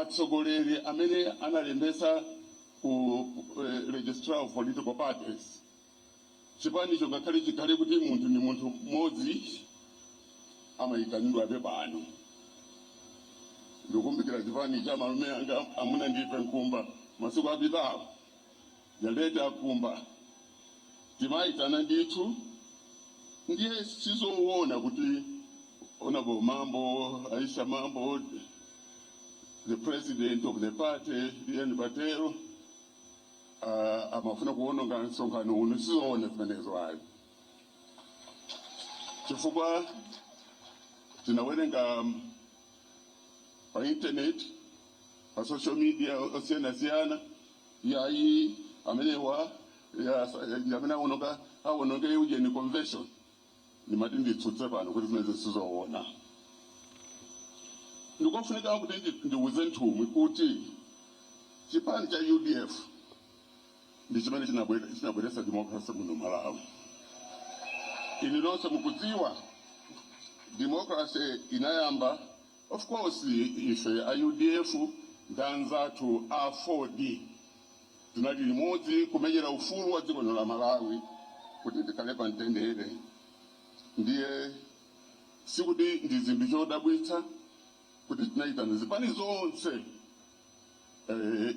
Atsogoleri amene analembesa ku Registrar of Political Parties, chipanicho ngakhale chikhale kuti munthu ndi munthu mmodzi, amayitanidwabe pano. Ndikumbukira chipani cha malume anga amuna ndife Nkumba, masiku apitawo, the late Akumba, timayitana ndithu. Ndiye sizoona kuti Honorable Mambo, Aisha Mambo, the president of the party, Ian Patero, amafuna kuwononga msonkhano uno. Sizoona zimenezo ayi, chifukwa tinawerenga pa internet, pa social media osiyanasiyana, yayi, amenewa amene awononga, awononge ujeni convention. Ndimati nditsutse pano kuti zimenezi sizoona. Ndikofunika kuti ndiuze nthumwi kuti chipani cha UDF ndi chimene chinabweretsa democracy muno Malawi. Inu nonse mukudziwa democracy inayamba, of course, ife a UDF ndi anzathu a AFORD tinali limodzi kumenyera ufulu wa dziko lino la Malawi kuti tikhale pa mtendere. Ndiye sikuti ndi zinthu chodabwitsa kuti tinayitana zipani zonse,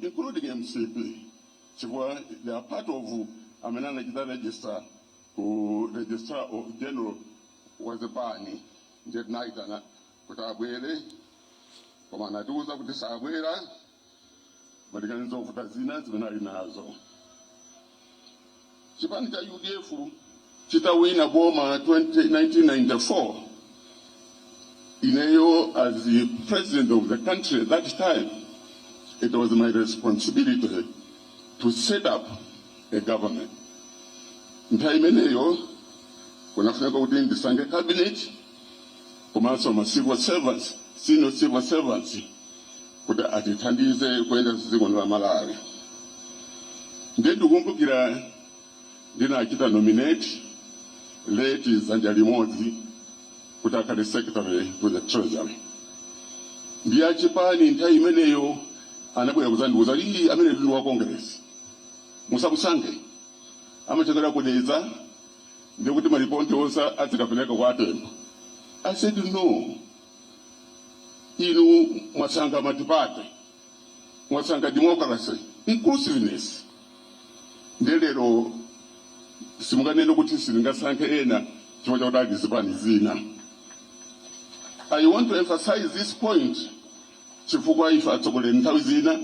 including MCP, chifukwa they are part of amene anachita register ku Registrar of General wa zipani. Ndiye tinayitana kuti abwere, koma anatiuza kuti sabwera malingana ndi zovuta zina zimene ali nazo. Chipani cha UDF chitawina boma 1994, ineyo as the president of the country at that time, it was my responsibility to set up a government. Nthawi imeneyo kunafunika kuti ndisange cabinet komanso ma civil servants, senior civil servants, kuti atithandize kuyenda dziko la Malawi. Ndiye ndikumbukira ndinachita nominate late Zanja Limodzi kuti akhale Secretary to the Treasury. Ndiye achipani nthawi imeneyo anabwera kuzandiuza, "Iyi, amene ndi wa Congress, musamusankhe, amachokera ku Dedza, ndikuti malipoti onse azikapereka kwa Atembo." I said, "No, inu mwasankha multiparty, mwasankha democracy, inclusiveness, ndiye lero simunganene kuti sindingasankhe ena chifukwa chakuti ali zipani zina." I want to emphasize this point chifukwa ife atsogoleri nthawi zina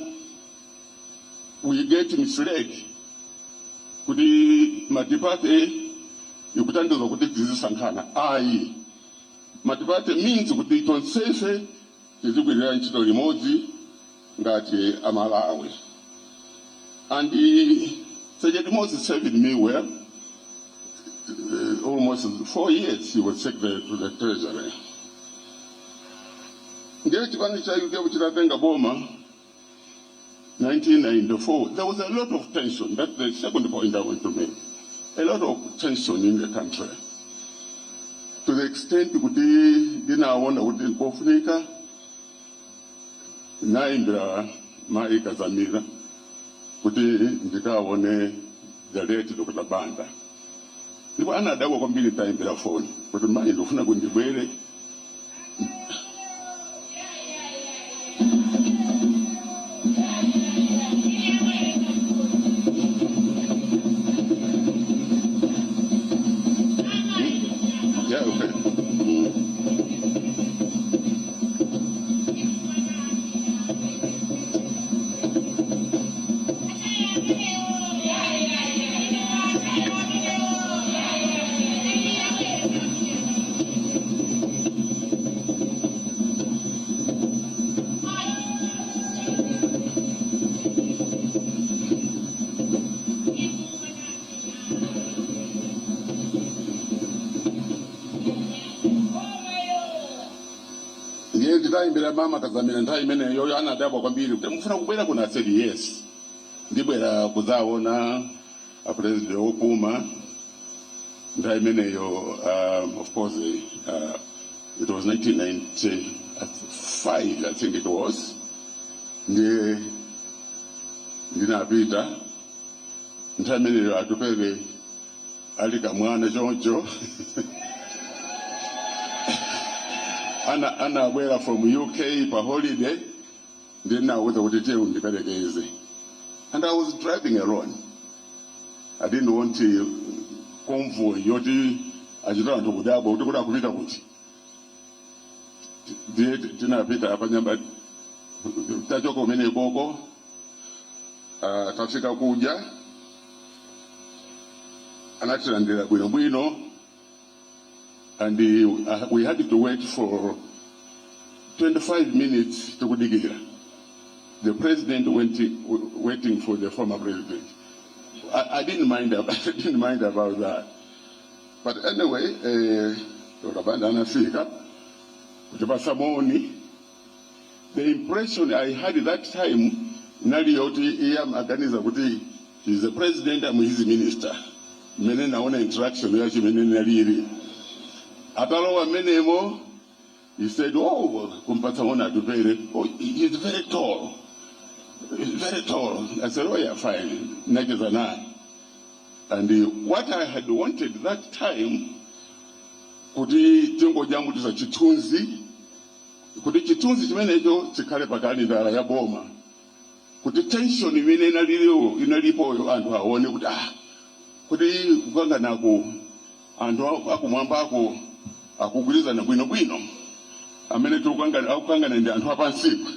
we get misled kuti multiparty ikutanthauza kuti tizisankhana. Ayi, multiparty means kuti tonsefe tizigwirira ntchito limodzi ngati Amalawi. And Sergeant Moses served me well. Almost 4 years he was Secretary to the Treasury. Ndiye chipani cha UDF chitatenga boma 1994, there was a lot of tension. That's the second point I want to make. A lot of tension in the country, to the extent kuti ndinaona kuti nkofunika nayimbira mayi Kazamira kuti ndikaone the late Dr. Banda. Ndipo anadabwa kwambiri nditayimbira foni kuti, "Mayi, ndikufuna kuti ndibwere." Yeah, okay. Ndiye nditayimbira mama Kazamira nthawi imeneyo, anadabwa kwambiri kuti, "Mufuna kubwera kuno?" I said, "Yes, ndibwera kudzaona a president wopuma." Nthawi imeneyo, of course, it was 1995, I think it was. Ndiye ndinapita. Nthawi imeneyo Atupele ali kamwana choncho, anabwera from UK pa holiday. Ndinawuza kuti, "Tiye undiperekeze." And I was driving alone. I didn't want convoy yoti achita anthu kudabwa kuti akupita kuti. Ndiye tinapita panyamba, tachoka kumene koko, tafika kuja, anatilandira bwinobwino, and we had to wait for 25 minutes tikudikira. The president went waiting for the former president. I didn't mind about that. But anyway, Dr. Banda anafika kutipasa moni. The impression I had that time inali yoti iye amaganiza kuti he's the president, I'm his minister. Mmene naona interaction yacho imene inalili. Atalowa mmenemo, he said, "Oh," kumpatsa moni Atupele, "Oh, he's very tall. He's very tall." I said, "Oh yeah, fine." Nacheza naye. And what I had wanted that time, kuti tingojambulisa chithunzi, kuti chithunzi chimenecho chikhale pa kalendala ya boma, kuti tension imene inaliliyo inalipoyo anthu aone kuti, ah, kuti kukanganaku anthu akumwambako akugwirizana bwinobwino, amene tikukangana akukangana ndi anthu apansipa.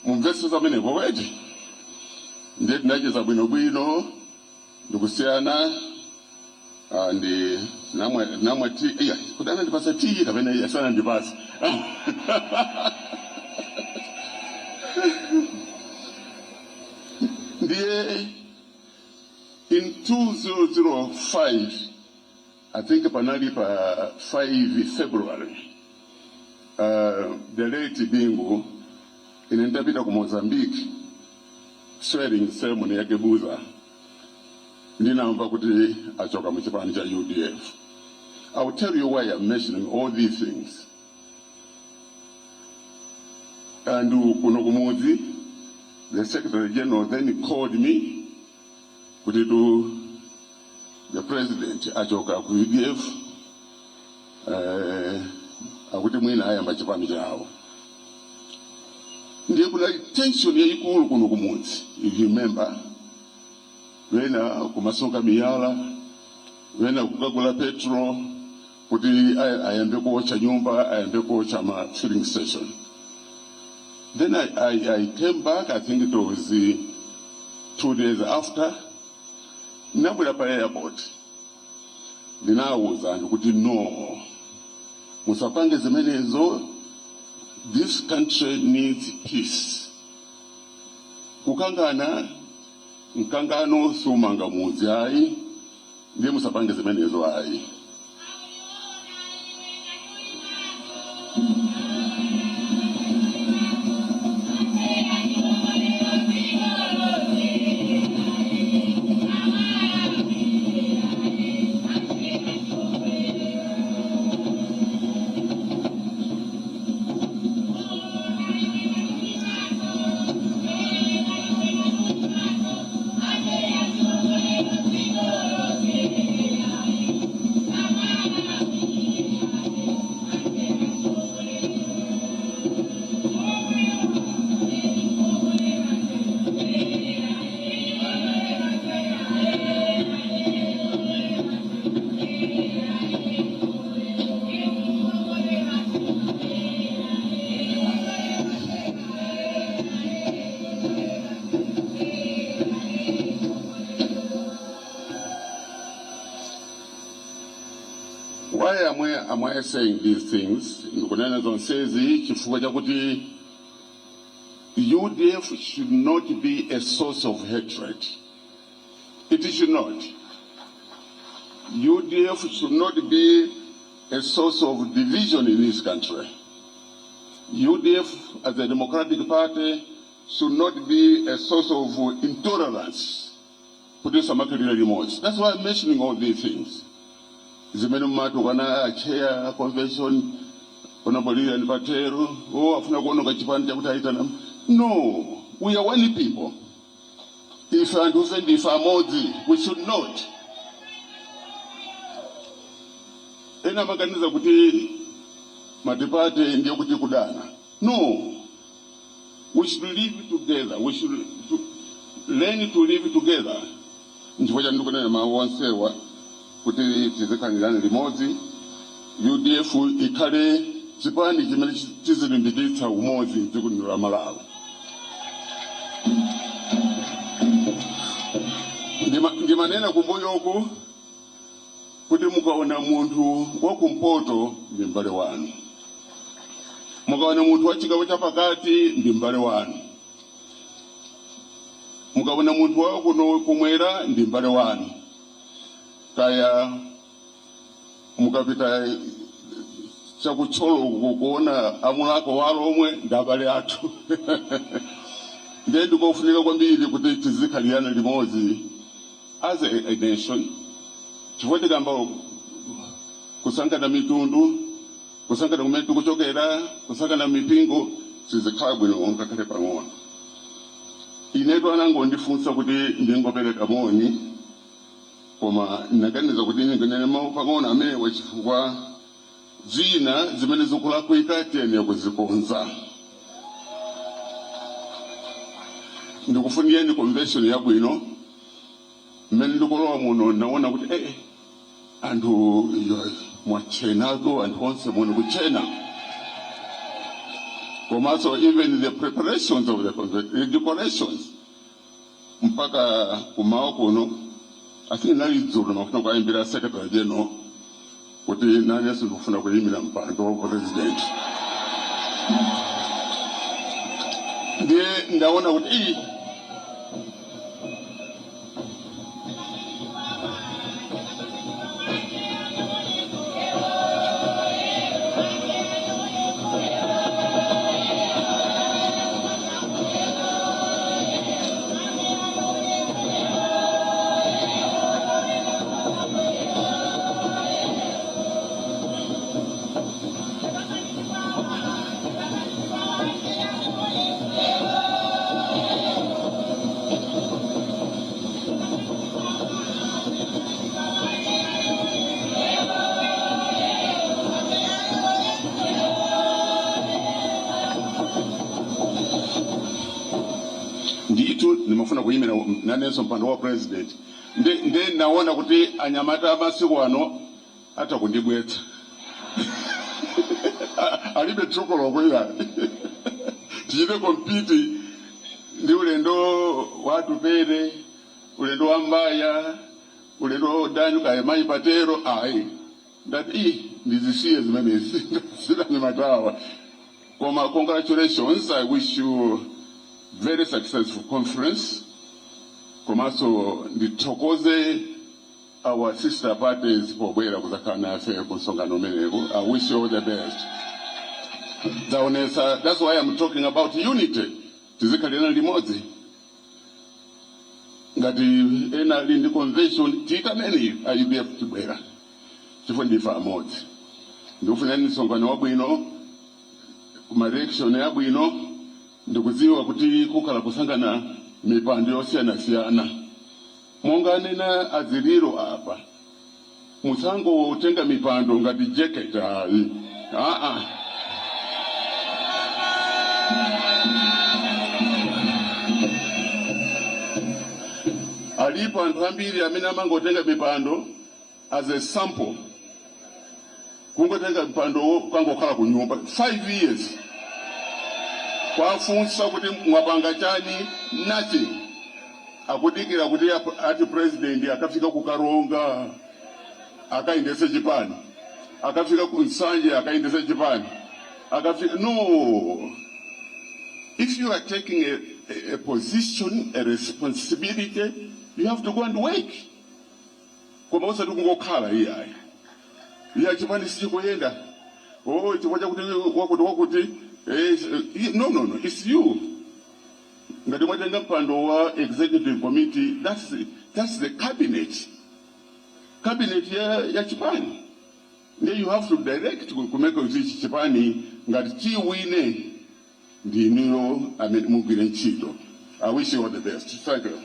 Mumvetse zamenepo kwete. Ndiye tinacheza bwinobwino ndikusiyana. Ndi namwa tea, iya, kuti anandipasa tea kapena iya sanandipasa. Ndiye in 2005, I think panali pa 5 February, the late Bingu, ine nditapita ku Mozambique, swearing ceremony ya Guebuza, ndinamva kuti achoka mu chipani cha UDF. I will tell you why I'm mentioning all these things. And kuno kumudzi, the secretary general then called me kuti to the president achoka ku UDF, akuti mwina ayamba chipani chawo. Ndiye kunali tension yayikulu kuno kumudzi. If you remember, wena kumasoka miyala, wena kukagula petrol kuti ayambe kuocha nyumba, ayambe kuocha ma filling station. Then I came back, I think it was 2 days after, ndinabwera pa airport, ndinawuza anthu kuti, "No, musapange zimenezo. This country needs peace. Kukangana, mkangano sumanga mudzi ayi. Ndiye musapange zimenezo ayi." Why am I saying these things? Ndikunena zonsezi chifukwa chakuti UDF should not be a source of hatred. It should not. UDF should not be a source of division in this country. UDF as a democratic party should not be a source of intolerance. Kuti samakhalira limodzi. That's why I'm mentioning all these things. Zimene mumati a chair convention, onapolira ndi patero, o afuna kuononga chipani chakuti aitana. No, we are one people. Ife anthufe ndife amodzi. We should not. Ena amaganiza kuti multiparty ndiye kuti kudana. No, we should live together. We should learn to live together. Nchifukwa chani ndikunena mawu onsewa kuti tizikhalirane limodzi. UDF ikhale chipani chimene chizilimbikitsa umodzi dziko lino la Malawi. Ndimanena kumbuyoku kuti mukaona munthu wakumpoto ndi m'bale wanu, mukaona munthu wa chigawo chapakati ndi m'bale wanu, mukaona munthu wa kuno kumwera ndi m'bale wanu, kaya mukapita chaku Thyolo uku kuona amulako walomwe ndi abale athu. Ndiye ndikofunika kwambiri kuti tizikhalirana limodzi as a nation, chifukwa tikamba kusankhana mitundu, kusankhana kumene tikuchokera, kusankhana mipingo, sizikhala bwino ngakhale pang'ono. Inetu anangondifunsa kuti ndingopereka moni, koma ndinaganiza kuti ndingonene mawu pang'ono amenewa, chifukwa zina zimene zikulakwika tiyenera kuzikonza. Ndikufunireni convention yabwino. Mmene ndikulowa muno naona kuti anthu mwachenako, anthu onse muno kuchena, komanso even the preparations of the convention, the decorations, mpaka kumawa kuno, I think nali dzulo, mafuna kuayimbira Secretary General kuti nanenso ndikufuna kuyimira mpando wa president. Ndiye ndaona kuti iyi ndithu ndimafuna kuyimira nanenso mpando wa president. Nde naona kuti anyamata amasiku ano atha kundibwetsa, alibe thukoloko iya tichite compete ndi ulendo wa Atupele, ulendo wa Mbaya, ulendo wa Daniel kaya mayi Patero. Ayi, ndati i ndizisiye zimenezi zidanyamatawa. Koma congratulations, I wish you very successful conference. Komanso ndithokoze our sister parties pobwera kuzakhala nafe ku msonkhano umenewu. I wish you all the best. Zaonesa, that's why I'm talking about unity. Tizikhalirana limodzi. Ngati ena ali ndi convention, tiyitaneni a UDF, tibwera chifukwa ndife amodzi. Ndikufunirani msonkhano wabwino, kuma election yabwino. Ndikudziwa kuti kukhala kusankhana mipando yosiyanasiyana, monga anena aziliro apa, musangotenga mipando ngati jacket, ayi, aa. Alipo anthu ambiri amene amangotenga mipando as a sample, kungotenga mpando kangokhala ku nyumba 5 years, kwafunsa kuti mwapanga chani? Nothing. Akudikira kuti ati president akafika ku Karonga akayendese chipani, akafika ku Nsanje akayendese chipani, akafika. No, if you are taking a position, a responsibility, you have to go and work, koma usati kungokhala iyayi, iya chipani sichikuyenda, oh, chifukwa chakuti wakuti wakuti. No, no, no, it's you. Ngati mwatenga mpando wa executive committee, that's the cabinet ya chipani. Then you have to direct kumeka kuti ichi chipani ngati chiwine. Ndi inuyo amene mugwire ntchito. I wish you all the best. Thank you.